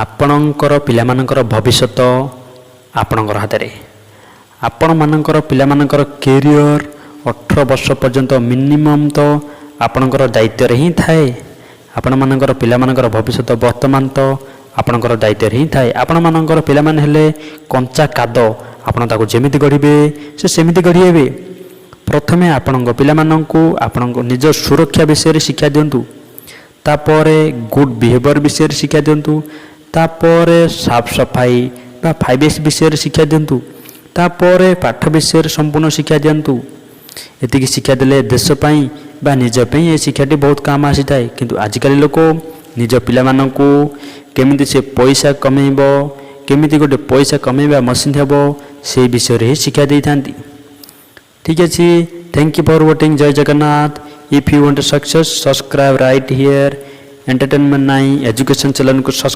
ଆପଣଙ୍କର ପିଲାମାନଙ୍କର ଭବିଷ୍ୟତ ଆପଣଙ୍କର ହାତରେ। ଆପଣମାନଙ୍କର ପିଲାମାନଙ୍କର କେରିୟର 18 ବର୍ଷ ପର୍ଯ୍ୟନ୍ତ ମିନିମମ୍ ତ ଆପଣଙ୍କର ଦାୟିତ୍ୱରେ ହିଁ ଥାଏ। ଆପଣମାନଙ୍କର ପିଲାମାନଙ୍କର ଭବିଷ୍ୟତ ବର୍ତ୍ତମାନ ତ ଆପଣଙ୍କର ଦାୟିତ୍ୱରେ ହିଁ ଥାଏ। ଆପଣମାନଙ୍କର ପିଲାମାନେ ହେଲେ କଞ୍ଚା କାଦ। ଆପଣ ତାକୁ ଯେମିତି ଗଢ଼ିବେ, ସେ ସେମିତି ଗଢ଼ି ହେବେ। ପ୍ରଥମେ ଆପଣଙ୍କ ପିଲାମାନଙ୍କୁ ଆପଣଙ୍କ ନିଜ ସୁରକ୍ଷା ବିଷୟରେ ଶିକ୍ଷା ଦିଅନ୍ତୁ। ତାପରେ ଗୁଡ୍ ବିହେଭିଅର ବିଷୟରେ ଶିକ୍ଷା ଦିଅନ୍ତୁ। ତାପରେ ସାଫ ସଫାଇ ବା 5S ବିଷୟରେ ଶିକ୍ଷା ଦିଅନ୍ତୁ। ତାପରେ ପାଠ ବିଷୟରେ ସମ୍ପୂର୍ଣ୍ଣ ଶିକ୍ଷା ଦିଅନ୍ତୁ। ଏତିକି ଶିକ୍ଷା ଦେଲେ ଦେଶ ପାଇଁ ବା ନିଜ ପାଇଁ ଏ ଶିକ୍ଷାଟି ବହୁତ କାମ ଆସିଥାଏ। କିନ୍ତୁ ଆଜିକାଲି ଲୋକ ନିଜ ପିଲାମାନଙ୍କୁ କେମିତି ସେ ପଇସା କମେଇବ, କେମିତି ଗୋଟେ ପଇସା କମେଇବା ମସିନ୍ ହେବ, ସେଇ ବିଷୟରେ ହିଁ ଶିକ୍ଷା ଦେଇଥାନ୍ତି। ଠିକ୍ ଅଛି। Thank you for watching. Jay Jagannath. If you want success, subscribe right here. Entertainment ନାହିଁ, ଏଜୁକେସନ୍ ଚ୍ୟାନେଲ୍କୁ ସବସ୍କ୍ରାଇବ୍।